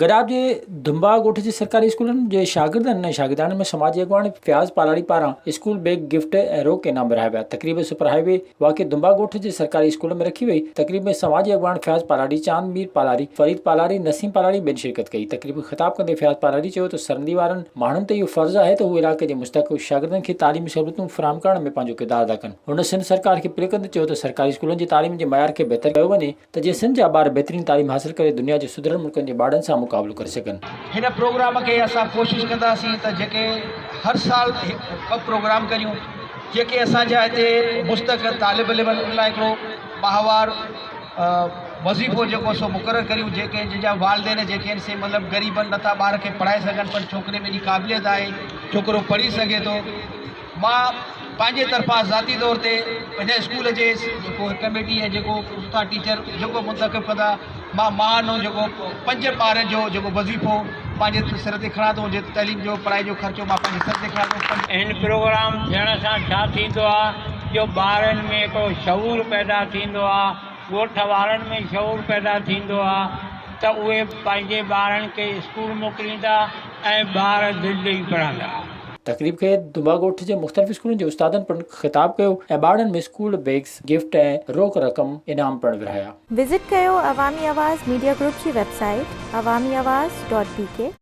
گڏاپ جي دنبا ڳوٺ جي سرڪاري اسڪولن جي شاگردن ۽ شاگردياڻين ۾ سماجي اڳواڻ فياض پالاڙي پاران اسڪول بيگ گفٽ ۽ روڪ انعام ورهايا ويا. تقريب سپر هاء وي واقع دنبا ڳوٺ جي سرڪاري اسڪول ۾ رکي وئي. تقريب ۾ سماجي اڳواڻ فياض پالاڙي، چاند مير پالاري، فريد پالاري، نسيم پالاڙي ٻين شرڪت ڪئي. تقريب کي خطاب ڪندي فياض پالاري چيو ته سرندي وارن ماڻهن تي اهو فرض آهي ته هو علائقي جي مستحق شاگردن کي تعليمي سهولتون فراهم ڪرڻ ۾ پنهنجو ڪردار ادا ڪن. هن سنڌ سرڪار کي اپيل ڪندي چيو ته سرڪاري اسڪولن جي تعليم جي معيار کي بهتر ڪيو وڃي. ته جيئن سنڌ جا ٻار بهترين تعليم حاصل ڪري دنيا جي سڌريل ملڪن جي ٻارڙن سان مقابلو ڪري سگهن. هن پروگرام کي اسان ڪوشش ڪنداسين ته جيڪي هر سال ٻه پروگرام ڪريون جيڪي اسان جا هتي مستحق طالب علم آهن ان لاء هڪڙو ماهوار وظيفو جيڪو سو مقرر ڪريون جيڪي جن جا والدين جيڪي آهن سي مطلب غريب آهن نٿا ٻار کي پڙهائي سگهن پر ڇوڪري ۾ ايڏي قابليت آهي ڇوڪرو پڙهي سگهي ٿو مان پنهنجي طرفان ذاتي طور تي هن اسڪول جي جيڪو ڪميٽي ۽ جيڪو استاد ٽيچر جيڪو منتخب ڪندا مان ماهانو جيڪو پنج ٻارن جو جيڪو وظيفو پنهنجي سر تي کڻان ٿو جي تعليم جو پڙهائي جو خرچو مان پنهنجي سر تي کڻان ٿو. هن پروگرام ٿيڻ سان ڇا ٿيندو آ جو ٻارن ۾ هڪڙو شعور پيدا ٿيندو آ ڳوٺ وارن ۾ شعور پيدا ٿيندو آ ته اهي پنهنجي ٻارن کي اسڪول موڪليندا ۽ ٻار دل ڏئي پڙهندا. تقريب کي دنبا ڳوٺ جي مختلف اسڪولن جي استادن پڻ خطاب ڪيو ۽ ٻارڙن ۾ اسڪول بيگز، گفٽ ۽ روڪ رقم انعام پڻ ورهايا. وزٽ ڪيو عوامي آواز ميڊيا گروپ جي website Awami Awaz dot B K.